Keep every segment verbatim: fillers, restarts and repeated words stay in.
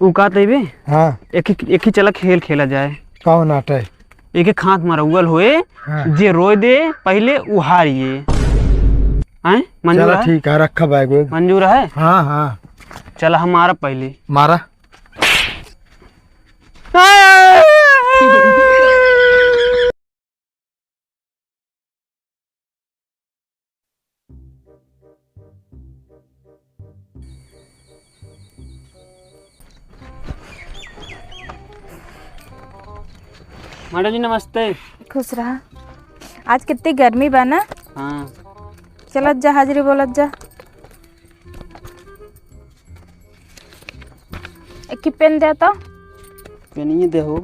उ का तइबे? हाँ। एक ही, एक ही चला खेल खेला जाए। कौन आटे? एक एक हाथ मरउअल होए, हाँ। जे रोए दे पहिले उ हारिए। हैं? मंजूर चला है? ठीक है, रखा बैग वैग। मंजूर है? हाँ, हाँ। चला हम मारब पहिले। मारा। मैडम जी, नमस्ते। खुश रहा। आज कितनी गर्मी बा ना? हाँ। चलत जा, हाजिरी बोलत जा। एक की पेन दे तो। पेन ही दे हो।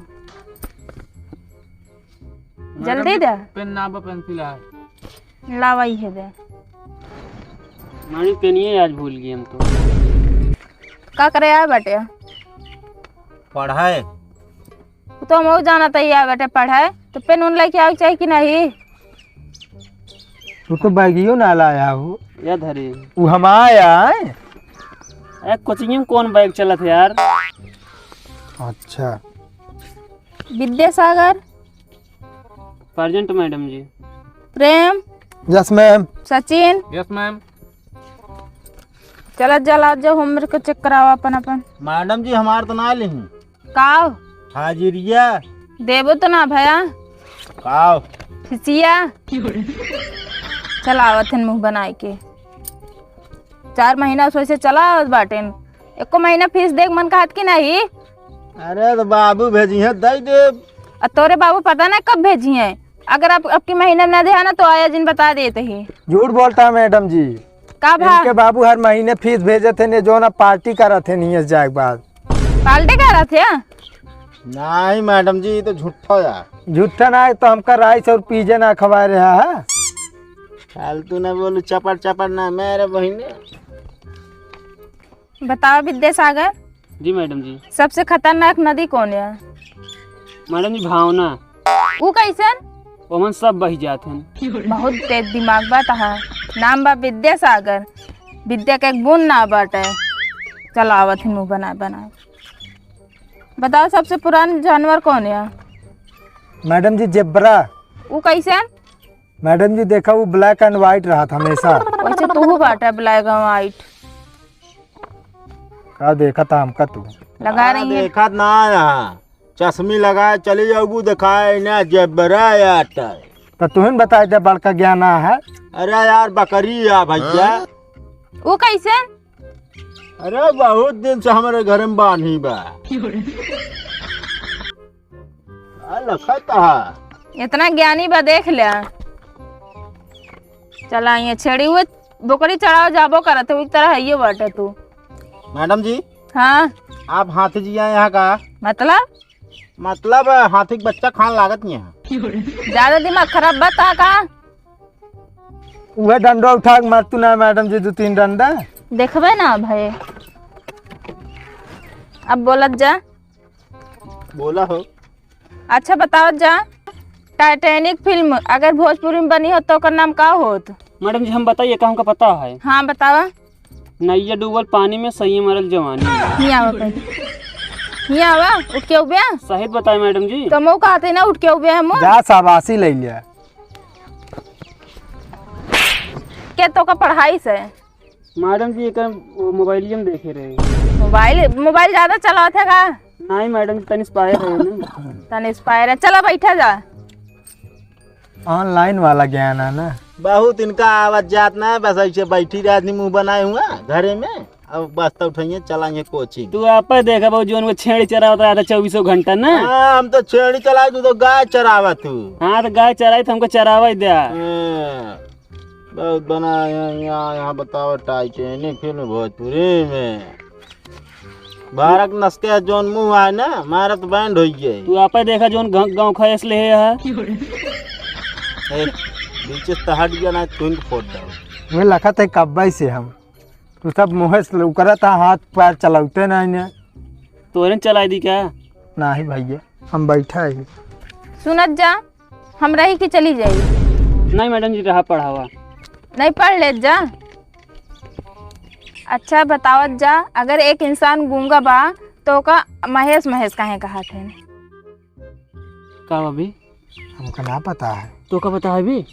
जल्दी दे। पेन ना बा, पेंसिल है। लावा, इहे दे। मामी, पेनिये आज भूल गई हम तो। का करे आए बाटे? पढ़ाए। वो तो हमहू जानत ही आए बाटे पढ़ाए, तो पेन उन लेके आवे के चाही कि नहीं? तू तो बैगियो ना लाया हो। या धरे। वो हम आया है। ए, कोचिंग में कौन बैग चलत है यार? अच्छा। विद्यासागर। Present मैडम जी। प्रेम। Yes ma'am। सचिन। Yes ma'am। चला, चला, जो homework check करावा अपन, अपन। मैडम जी, हमार तो ना लिही। काव? हाजिरिया। देबो तो ना भया। काव? खिसिया। चला आवत हन मुँह बनाए के। चार महीना से वैसे चला आवत बाटेन। एको महीना फीस देख मन कहत कि नहीं? अरे तो बाबू भेजिहैं, दइ देब। आ तोरे बाबू पता ना कब भेजिहैं। अगर अब, अब की महीना में ना देहा ना तो आया जिन बता देत ही। झूठ बोलता है मैडम जी। का भा? इनके बाबू हर महीने फीस भेजत हैं, ने जो ना पार्टी करत हैं, नहीं जाए के बाद। पार्टी करत है? नहीं मैडम जी, ये तो झूठा है। झूठा ना है तो हमका राइस और पीजे ना खवा रहा है। फालतू ना बोलू, चपड़ चपड़ ना मेरे बहिने। बताओ विद्यासागर। जी मैडम जी। सबसे खतरनाक नदी कौन है? मैडम जी, भावना। ऊ कैसन? ओमन सब बहि जात हन। बहुत तेज दिमाग बा तहार। नाम बा विद्यासागर। विद्या के एक बूंद ना बाटे। चल आवत ही मुँह बनाए बनाए। बताओ सबसे पुरान जानवर कौन है? मैडम जी, जेब्रा। ऊ कैसन? मैडम जी, देखा, वो black and white रहत हमेशा। वैसे तू बाटा black and white। का देखा था हमका तू? लगा रही है। देखा ना यहाँ, चश्मी लगाए चली जाऊबू, देखाए ना जेबरा आटा। तो तुहिन बताए दे, बड़का ज्ञाना है। अरे यार, बकरी है भैया। वो कैसे? अरे, बहुत दिन से हमारे घर में बान्ही बा। आ, लखत हा। इतना ज्ञानी बा, देख ले। चला, ये छेड़ी हुए बोकरी चरावे जाबो करत है, उस तरह है ये बाटे तू। मैडम जी। हाँ। आप हाथी जी आए यहाँ का? मतलब? मतलब, हाथी के बच्चा खान लागत नहीं है। ज्यादा दिमाग खराब बा ता का? उहे डंडा उठा के मार तू ना मैडम जी, दो तीन डंडा। देखबे ना भाई। अब बोलत जा। बोला हो। अच्छा बताओ जा, टाइटैनिक फिल्म अगर भोजपुरी में बनी होत तो ओकर नाम का होत? मैडम जी, हम बताइए, का हमका पता है? हाँ, बतावा। नैया डूबल पानी में, सैया मरल जवानी में। हियाँ आवा पहले। हियाँ आवा, उठ के उबे। सहित बताए मैडम जी। तो मऊ कहते ना, उठ के उबे हम। जा, शाबाशी ले लिया। के तो का पढ़ाई से? मैडम जी, एकर वो मोबाइलिए में देखे रहे। मोबाइल, मोबाइल ज्यादा चलावत है का? नहीं मैडम जी, तनी expire है ना। तनी expire है, चला बैठा जा। Online वाला ज्ञान है ना। बहुत इनका आवत जात ना है, बस ऐसे बैठी रहती मुंह बनाए हुआ घरे में। अब बस्ता उठाइए, चलाइए कोचिंग। तू आपे देखा बाबू, जोन वो छेड़ी चरावत रहता चउबीसों घंटा ना। हाँ, हम तो छेड़ी चलाए, तू तो गाय चरावत तू। हाँ, तो गाय चराई तो हमको चरावा ही द्या। हाँ। बहुत बना है यहाँ, यहाँ बताओ टाइटैनिक फिल्म भोजपुरी में। भारत नस के जोन मुंह आए ना, मारत बैंड होई गए। तू आपे देखा जोन गाँव, गाँव खा इसलिए है। ए, बीचे से हट गया ना, तुम फोड़ दो। मैं लखत है कब्बे से हम। तू सब मुँहे से लौकरत है, हाथ पैर चलावते नहीं ने। तोरे चलाई दी क्या? नहीं भैया, हम बैठा है। सुनत जा, हम रही कि चली जाई? नहीं मैडम जी, रहा पढ़ावा। नहीं पढ़ लेत जा। अच्छा बतावत जा, अगर एक इंसान गूंगा बा तोका महेश, महेश काहे कहत हैं? का भाभी? हमका ना पता है। तोका पता है भी?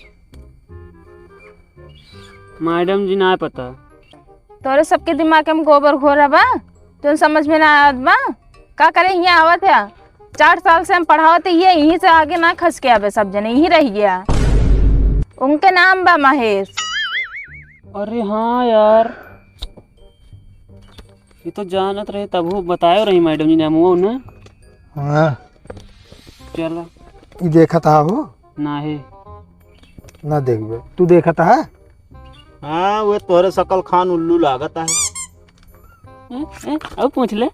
मैडम जी ना पता। तोरे सबके दिमाग में गोबर घोरा बा, तुम समझ में ना आवत बा। का करे हियाँ आवत है? चार साल से हम पढ़ावत है, ये यहीं से आगे ना खस के आवे, सब जने यहीं रह गया। उनके नाम बा महेश। अरे हाँ यार, ये तो जानत रहे, तबहू बतायो रही मैडम जी ने, हमहू ना। हाँ। चला। ई देखत हा हो? नाहीं। ना देखबे। तू देखत हा? हाँ, वे तोहरे सकल खान उल्लू लागत है। ए, ए, अब पूछ ले।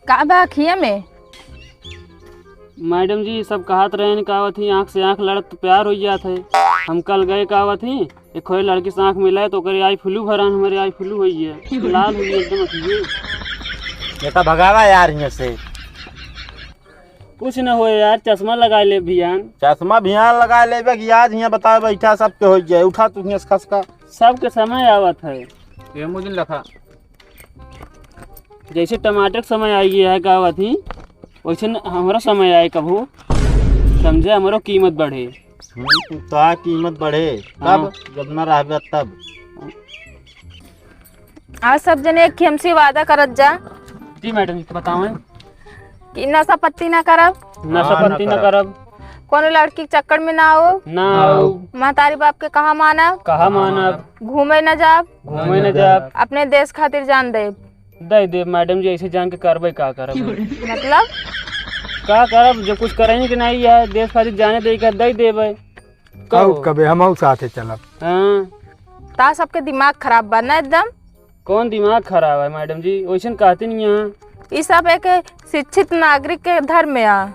का बा अखिया में? मैडम जी, सब कहत रहेन, का आवत ही, आँख से आँख लड़त तो प्यार होइ जात है। हम कल गए, का आवत ही, एक कोई लड़की से आँख मिलाए तो ओकरे eye flu भरान, हमरे eye flu होइ गया, लाल होइ गया एकदम अखिए। बेटा भगावा यार हियाँ से। कुछ न होए यार, चश्मा लगा ले भियान। चश्मा भियान लगा लेबे कि आज हियाँ बताए बैठा सबके होइ जाए। उठा तू हियाँ से खसका। सबके समय आवत है। ये मुझे लखा। जैसे टमाटर के समय आई है, का बात ही, वैसे न हमरो समय आए कभू, समझे, हमरो कीमत बढ़े। हम्म, तो आ कीमत बढ़े, हाँ। कब? जब ना रहबे तब। आज सब जने एक ही हमसे वादा करत जा। जी मैडम जी, तो बतावें। कि नशा पत्ती ना करब। नशा हाँ, ना पत्ती ना करब। करब। कोनो लड़की के चक्कर में ना आओ। ना आओ। महतारी बाप के कहा मानब। कहा मानब। घूमे ना जाब। घूमे ना जाब। अपने देश खातिर जान देब। दे देब मैडम जी, ऐसे जान के करबे का करब? मतलब? का करब, जो कुछ करे के नहीं है, देश खातिर जाने दे के दे देबे। कहो। कबे हम साथे चलब। हाँ। ता सबके दिमाग खराब बा ना एकदम। कौन दिमाग खराब है मैडम जी? वैसन कहती नहीं है। ई सब एक शिक्षित नागरिक के धर्म में आ।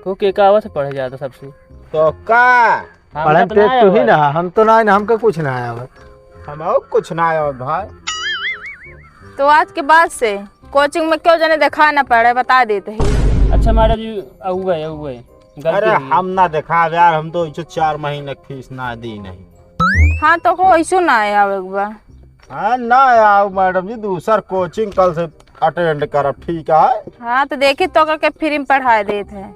तो के का आवत है पढ़े जाता सबसे? तो का? हम पढ़े तो तेज ना तू ही आवत। ना, हम तो ना, ना हमका कुछ ना आवत। हम और कुछ ना आवत भाई। तो आज के बाद से कोचिंग में क्यों जने देखा ना पड़े, बता देते ही। अच्छा मैडम जी, आउए, आउए। गलती अरे हुई। हम ना देखाब यार, हम तो इसे चार महीने की फीस ना दी नहीं। हाँ, तो को ऐसो ना आवे के बा। हाँ, ना आओ मैडम जी, दूसर कोचिंग कल से अटेंड करब, ठीक है? हाँ, तो देखी तो के फ्री में पढ़ाए देत है।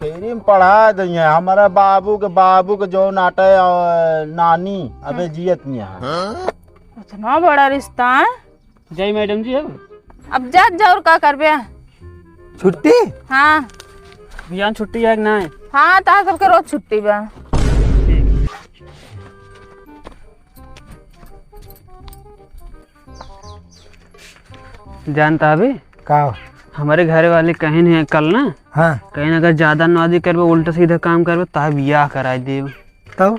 फ्री में पढ़ाए दइए, हमारे बाबू के, बाबू के जौन आटे और नानी अबे जियत नहीं है। इतना बड़ा रिश्ता है। जाई मैडम जी अब। अब जा, जा और का करबे? छुट्टी? हाँ। बिहान छुट्टी है कि नाहीं? हाँ, तार सबके रोज छुट्टी बा। जानता अभी? का? हमारे घरे वाले कहेन है कल ना, हाँ। कहेन अगर ज्यादा नौदी करबे, उल्टा सीधा काम करबे, तब बियाह कराई देब। तब?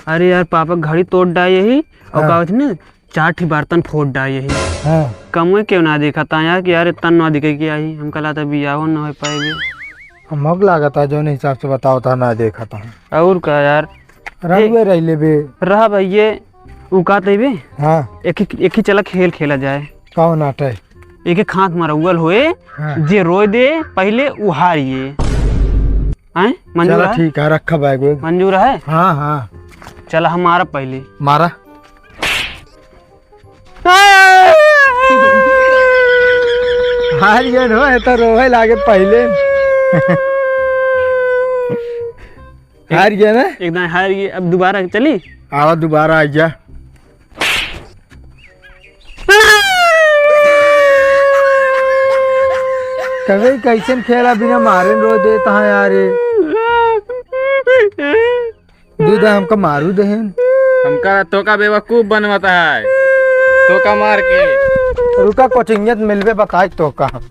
अरे यार, पापा घड़ी तोड़ डाए यही, और हाँ। का होत ना, चार ठी बर्तन फोड़ डाए यही। हाँ। कमुए क्यों ना देखा था यार कि यार इतना ना दिखे कि आई, हम कला था बियाहो ना हो पाएबे। हमक लागत है जौन हिसाब से बताओ था ना देखा था। और का यार? रहुए ए, रह लेबे। रहा भाई ये, उ का तइबे? हाँ। एक ही, एक ही चला खेल खेला जाए। कौन आटे? एक एक हाथ मरौल होए, हाँ। जे रोए दे पहले उ हारिए। हैं? मंजूर चला है? ठीक है, रखा बैग वैग। मंजूर है? हाँ, हाँ। चला हम मारा पहले। मारा। हार गए हो, ये तो रोवे लागे पहले। हार गया ना? एकदम हार गए, अब दोबारा चली? आवा, दोबारा आ जा। कबे कैसन खेला बिना मारे रो देता है यार ये। दे दे, हमका मारू देहेन। हमका तोका बेवकूफ बनवता है, तोका मार के। रुका, कोचिंगियत मिलबे, बताए तोका हम।